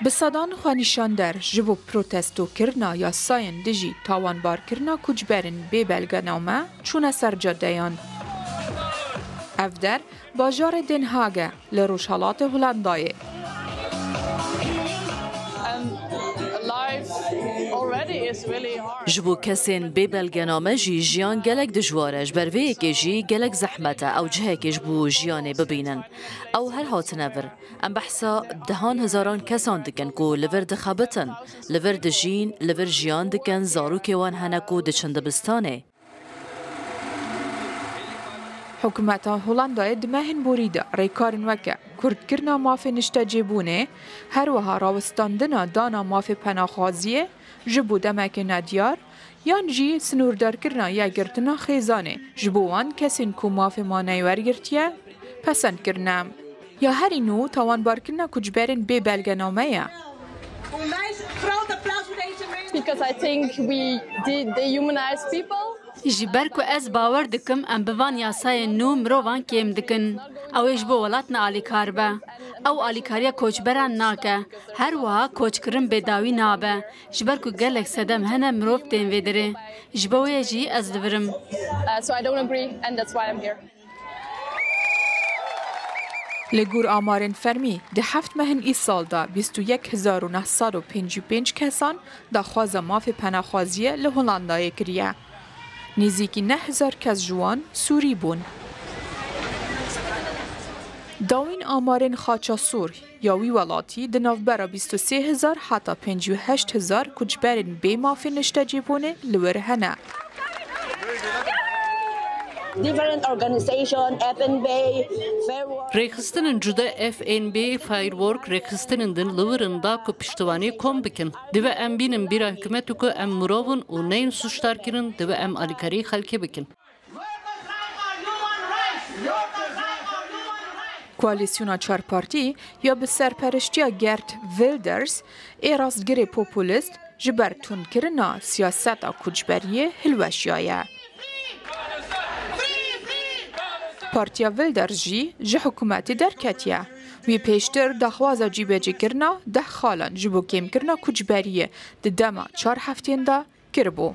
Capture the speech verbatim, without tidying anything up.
Bi sedan xwenîşander ji bo protestokirina yasayên dijî tawanbarkirina koçberên bê belgename çûne ser cadeyan. Ev der bajarê Den Haag e, li rojhelatê Holandayê. And life already is really hard. Ji bo kesên bê belgename jî jiyan gelek dijwar e, ji ber vê yekê jî gelek zehmet e ew cihekê ji bo jiyanê bibînin. Ew her hatine vir. Em behsa dehan hezaran kesan dikin ku li vir dixebitin, li vir dijîn, li vir jiyan dikin, zarokê wan hene ku diçin dibistanê. Hikûmeta Holandayê di mehên borî de rêkarên weke kurdkirina mafê niştecêbûnê, her wiha rawestandina dana mafê penaxwaziyê ji bo demekê nediyar, yan jî sinûrdarkirina yekgirtina xêzanê ji bo wan kesên ku mafê maneyê wergirtiye, pesend kirine. Ya herî nû tawanbarkirina koçberên bê belgename ye. Because I think we de- dehumanize people. Ji ber ku ez bawer dikim em bi van yasayên nû mirovan kêm dikin. Ew ê ji bo welat nealîkar be. Ew alîkariya koçberan nake. Her wiha koçkirin bêdawî nabe. Ji ber ku gelek sedem hene mirov tên vê derê. Ji bo wê jî ez divirim. Uh, so I don't agree, and that's why I'm here. Li gor amarên fermî, di heft mehên îsal de bîst û yek hezar û neh sed û pêncî û pênc kesan daxwaza mafê penaxwaziyê li Holandayê kiriye. Nêzîkî neh hezar kes ji wan Sûrî bûn. Dawîn amarên xaça sor ya wî welatî di navbera bîst û sê hezar heta pêncî û heşt hezar koçberên bê mafê niştecêbûnê li wir hene. Different organization, F N B, Fair Work. Rêxistinên cuda F N B, Firework, rêxistinên din li wir in da ku piştivaniyê kom bikin. Divê em bînin bîra hikûmetê ku em mirov in û neyên sûcdarkirin, divê em alîkariyê xelkê bikin. Koalîsyona çar partî ya bi serpereştiya Geert Wilders ê rastgirê populist ji ber tundkirina siyaseta koçberiyê hilweşiyaye. Partiya Wilders jî ji hikûmetê derketiye. Wî pêştir daxwaza cîbecîkirina deh xalan ji bo kêmkirina koçberiyê di dema çar heftên de kiribû.